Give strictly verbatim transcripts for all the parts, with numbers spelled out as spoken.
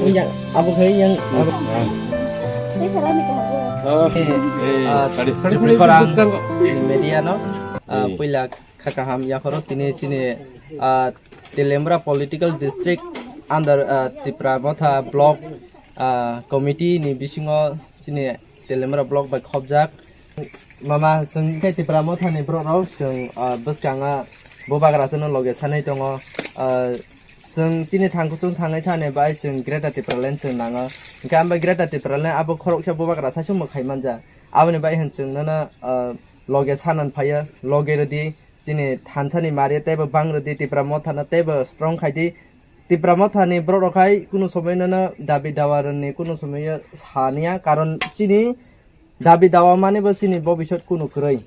Yang abo khai yang abo. Ini salah nih, Kak. Oh, eh, eh, ah, tadi, tadi Jupri orang. Ini media no, ah, eh. Puila kha kaham yakhoro tini chini, ah, Teliamura Political District under, ah, Tipra Motha Block, ah, Committee ni bisingo chini Teliamura Block bai khopjak. Mama, chwng khe Tipra Mothani borok rok, chwng, ah, bwskango bubagra chwngno loge sanai tongo. Ah, chwng chini thangkuchung thangwi thani bai chwng Greater Tipraland chwng nango. Hwnkhe ang bai Greater Tipraland abo khoroksa bubagra saichung mwkhai manja. Aboni bai hwn chwng nono, ah, loge sanan phaio, loge rwdi, chini thansani mari teibo bang rwdi, Tipra Mothano teibo strong khaidi. Tipra Mothani borok rok hai kunu somoi nono dabi dawa rwni kunu somoi saniya, karon chini dabi dawa mani bo chini bobisot kunu kwrwi.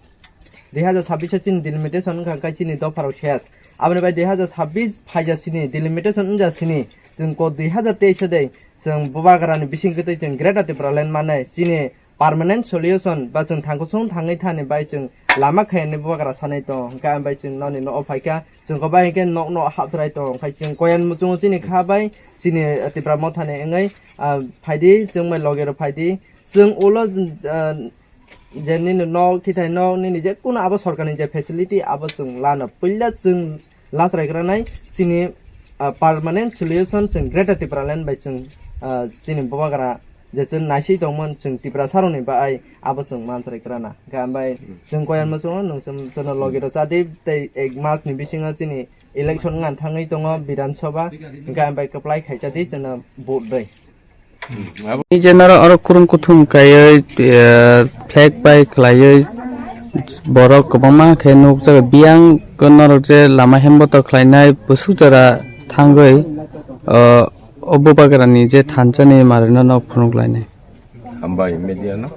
Dui hazar sabbish o chini delimitation wngkha, hwnkhe chini dopha rok ses. Aboni bai dui hazar sabbish phaija sini delimitation wngja sini, chwng ko dui hazar teis o dei chwng bubagrani bising kwtwi chwng Greater Tipraland manai chini permanent solution ba chwng thangkuchung thangwi thani bai chwng lama khaini bubagra sanai tongo. Hwnkhe ang bai chwng noni no o phaikha, chwng ko bai hwnkhe nok no hapjrai tongo. Khai chwng koyan muchungo chini kha bai chini, eh, Tipra Mothani wngwi, ah, phaidi, chwng bai loge rok phaidi. Chwng ulo, ah, je nini nok, thithai nok, nini je kuno abo sorkarni je facility abo chwng lano. Puila chwng lachrai granai chini, ah, permanent solution chwng Greater Tipraland bai chwng, ah, chini bubagra je chwng naiswi tongmon chwng Tiprasarokni bai abo chwng manchrai grana. Hwnkhe ang bai chwng koyan muchungo nwng chwng, chwngno logi rw chadi tei ek mas ni bisingo chini election wngna thangwi tongo Bidhan Sabha, hwnkhe ang bai kwplai khai chadi chwngno vote rwi. Ni je norok oro kurung kuthum kaiwi, eh, flag bai khlaiwi borok kwbangma khe nukjago. Biyang norok je lama hemboto khlainai bwswk jora thangwi, eh, o bubagrani je thansani marino nok phunuk lainai. Hambai media no.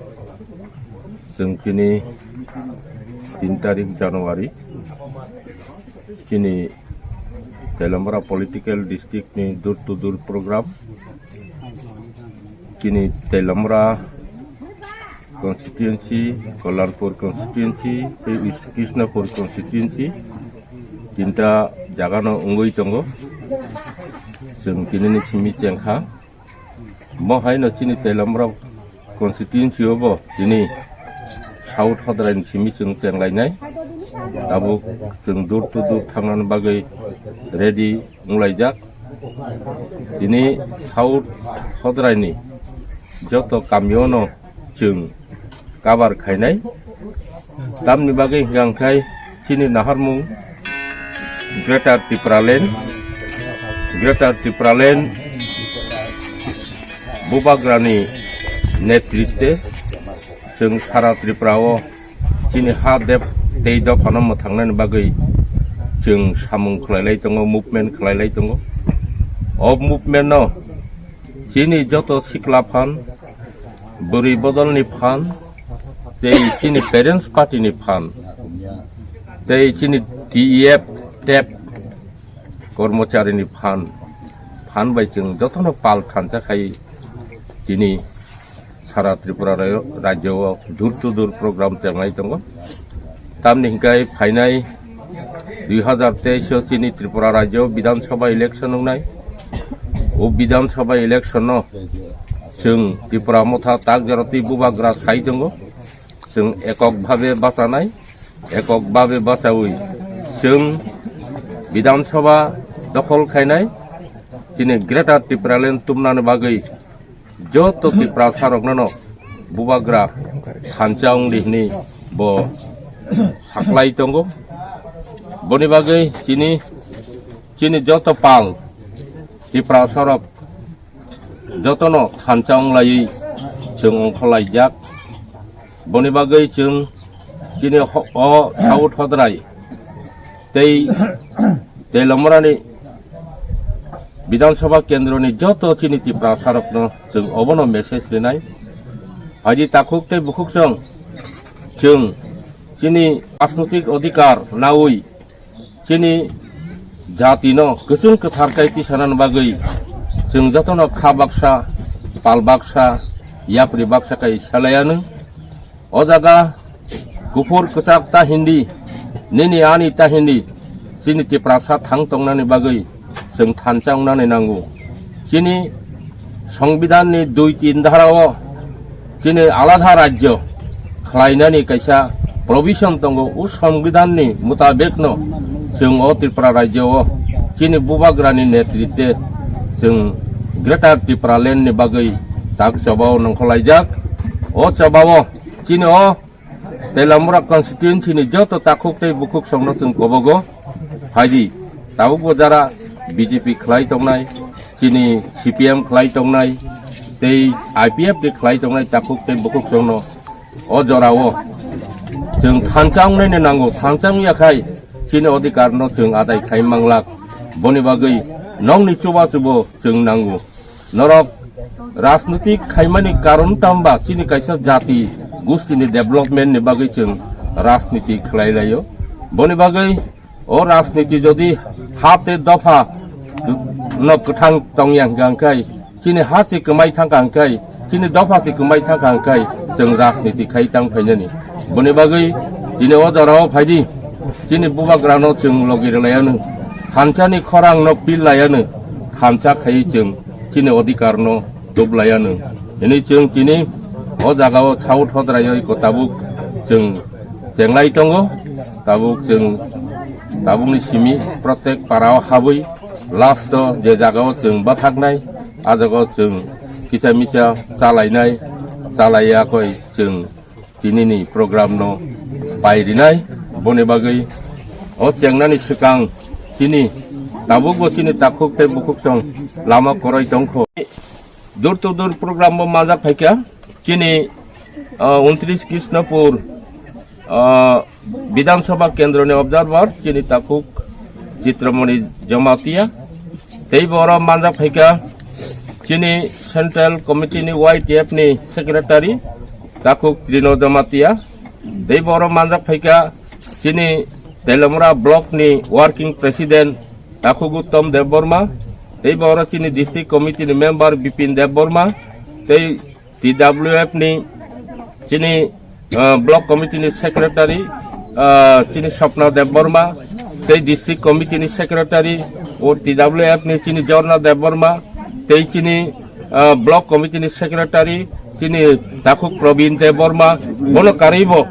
Chwng tini tin tarik January. Chini Teliamura Political District ni door to door program. Chini Teliamura constituency, Kollarpur constituency, tei Is-, Isnapur constituency, tinta jagano wngwi tongo. Chwng tinini simi chengkha. Mo haino chini Teliamura constituency o bo tini South Hodrai ni simi chwng chenglainai. Tabuk chwng door to door thangnani bagwi ready wnglaijak. Tini South Hodrai ni joto kamio no chwng cover khainai. Tamni bagwi hwnkha hwnkhe chini naharmung Greater Tipraland, Greater Tipraland bubagrani netritwe chwng sara Tripura o chini ha dep tei dophano mwthangnani bagwi chwng samung khlailai tongo, movement khlailai tongo. O movement no chini joto sikla phan, bwrwi bodolni phan, tei chini parents party ni phan, tei chini T E F, tep kormochari ni phan, phan bai chwng jotono pal thansa khai chini sara Tripura rayo-, rajyo o door to door program chenglai tongo. Tamni hwnkhe phainai dui hazar teis o chini Tripura rajyo Bidhan Sabha election wngnai. O Bidhan Sabha election no chwng Tipra Motha tak jora twi bubagra sai tongo. Chwng ekok bhabe bachanai, ekok bhabe bachaui chwng Bidhan Sabha dokhol khainai, chini Greater Tipraland tumnani bagwi joto Tiprasa rokno no bubagra thansa wngdi hwnwi bo saklai tongo. Boni bagwi chini, chini joto pal Tiprasa rok jotono thansa wnglaiwi chwng ongkhorlaijak. Boni bagwi chwng chini ho-, o South Hodrai tei Teliamurani Bidhan Sabha kendroni joto chini Tiprasa rokno chwng obono message rinai. Phaidi takhuk tei bukhuk chwng, chwng Chini rajnotik odhikar nawi chini jati no kwchwng kwthar kai tisanani bagwi chwng jotono kha baksa, pal baksa, yapri baksa kai selaianw. O jaga kuphur kwchak ta hindi, nini ani ta hindi, chini Tiprasa thang tongnani bagwi chwng thansa wngnani nango. Chini Songbidanni dui tin dharao chini aladha rajyo khlainani kaisa provision tongo. O Songbidanni mutabekno chwng o Tripura rajyo o chini Bubagrani netritwe chwng Greater Tripura Land ni bagwi tak chobao nongkhorlaijak. O chobao chini o Telamura constituency ni joto takhuk tei bukhuk songno chwng kobogo phaidi. Tabuk bo jara B J P khlai tongnai, chini C P M khlai tongnai, tei I P F ni khlai tongnai takhuk tei bukhuk songno o jorao chwng thansa wngnai nango, thansa wngya khai chini odhikar no chwng adai khai manglak. Boni bagwi nokni chubachu bo chwng nango. Norok rajnitik khaimani karon tamba chini kaisa jati gustini development ni bagwi chwng rajniti khlai laio. Boni bagwi o rajniti jodi hap tei dopha no kwthang tongya hwnkha hwnkhe, chini ha se kwmai thangkha hwnkhe, chini dopha se kwmai thangkha hwnkhe, chwng rajniti khai tang phainani. Boni bagwi tini o jorao phaidi, chini bubagrano chwng logi rwlaianw, thansani khorangno pil laianw, thansa khai chwng chini odhikarno tup laianw. Hwnwi chwng tini o jagao South Hodraioi ko tabuk chwng chenglai tongo. Tabuk chwng tabukni simi protek parao habwi last o je jagao chwng bathaknai, a jagao chwng kicha micha chalainai, chalaiya koi chwng tinini program no pai rinai. Boni bagwi o chengnani swkang chini tabukbo chini takhuk tei bukhuk chwng lama koroi tongkho. Door to door program bo manjak phaikha chini, ah, untris Krishnapur, ah, Bidhan Sabha Kendro ni observer chini takhuk Chitramoni Jamatia. Tei bo oro manjak phaikha chini Central Committee ni Y T F ni Secretary takhuk Trino Jamatia. Tei bo oro manjak phaikha chini Telamura Block ni Working President takhuk Uttom Debbarma. Tei bo oro chini District Committee ni member Bipin Debbarma. Tei T W F ni chini, ah, Block Committee ni Secretary, ah, chini Swapna Debbarma, tei District Committee ni Secretary o T W F ni chini Jorna Debbarma, tei chini, ah, Block Committee ni Secretary chini takhuk Probin Debbarma, bono karwibo,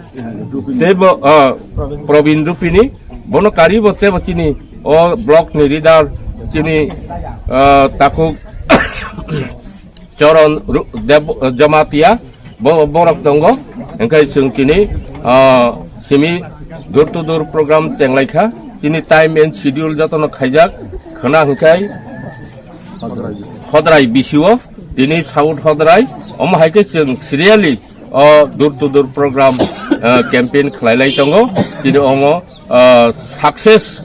teibo, ah, Probin Rupini, bono karwibo teibo chini o block ni leader chini, ah, takhuk Choron Ru-, Deb-, Jamatia, bo-, borok tongo. Hingke chwng tini, ah, simi door to door program chenglai kha. Tini time and schedule jotono khaijak. Khwna hingke Hodrai bisio, tini South Hodrai, omo hai khe chwng serially o door to door program, ah, campaign khlai lai tongo. Tini omo ah, success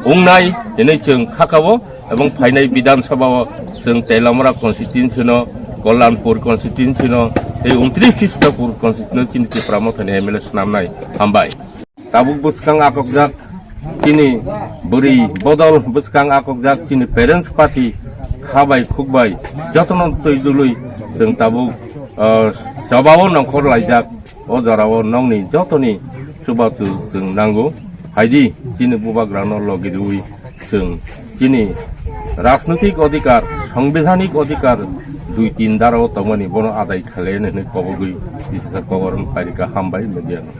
wngnai hinwi chwng khakao, ebong phainai Bidhan Sabha o chwng Teilamura constituency no, Kollanpur constituency no, tei untris Krishnapur constituency no chini Tipra Mothani M L A swnamnai. Hambai. Tabuk bwskang akokjak chini bwrwi bodol bwskang akokjak chini parents party kha bai khuk bai jotono twi dului chwng tabuk, ah, chobao nongkhor laijak. O jorao nokni jotoni chubachu chwng nango. Phaidi, chini bubagrano logi rwui chwng chini rajnotik odhikar, sangbidhanik odhikar dui tin darao tongmani bono adai khlainani hinwi kobogwi T C S R koborok parika hambai media no.